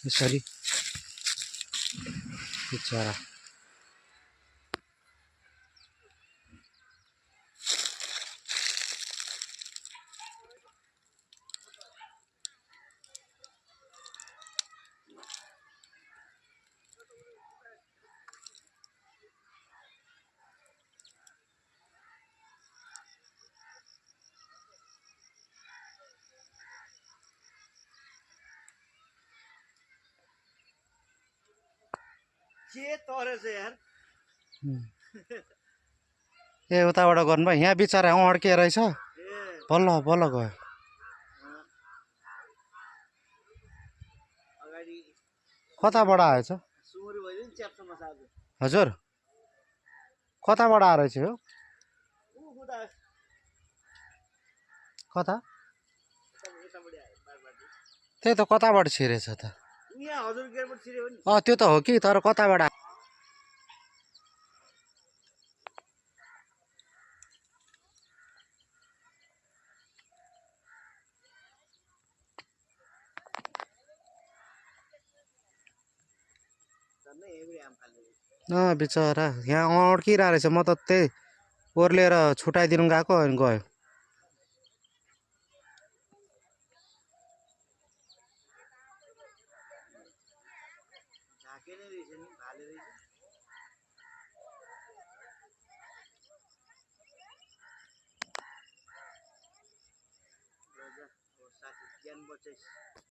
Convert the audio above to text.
यसरी बिचरा के तरेछ यार ए उताबाट गर्नुभयो यहाँ बिचरा अड्के रहेछ बल्ल बल्ल गयो अगाडि कताबाट आएछ सुँगुर भइदियो नि च्याप्सोमा सार्छ हजुर कताबाट आएछ हो उता कता यतापट्टि आयो बारबाटी त्यही त कताबाट छिरेछ त यहाँ हजुर गेटबाट छिर्यो नि त्यो त हो कि तर कताबाट झन्डै यहीँबाट आम फाल्ने बिचरा यहाँ अड्किरहेको रहेछ म त त्यही ओर्लिएर छुट्याइदिनु गएको अनि गयो झाके नै रहेछ नि भाले रहेछ साथी ज्ञान बचाइस्